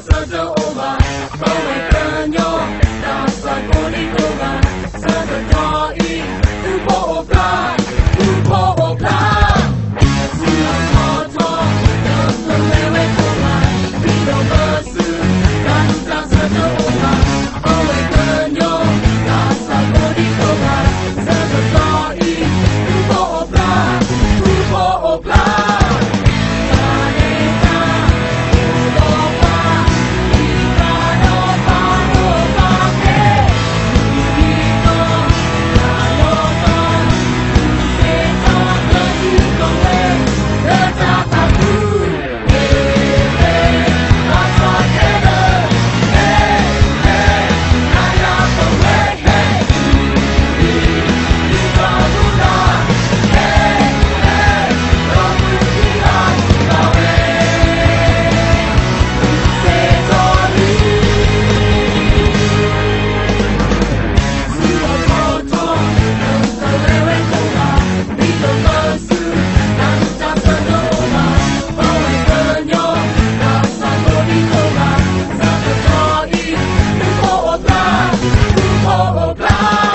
ဆၢတအိၣ်ဘၣ်, ပဝဲကညီတၢ်ဆၢကိးဒံကိးဂၤ, ဆၢကတီၢ်အံၤ ဃူဖိးအိၣ်ဖျါ, ဃူဖိးအိၣ်ဖျါ, ဆူအထီထီ တချုးလဲၤဝဲကိးဂၤ, ဒ်သိးပစု တၢ်ဆၢတအိၣ်ဘၣ်, ပဝဲကညီ တၢ်ဆၢကိးဒံကိးဂၤ, ဆၢကတီၢ်အံၤ ဃူဖိးအိၣ်ဖျါ, ဃူဖိးအိၣ်ဖျါ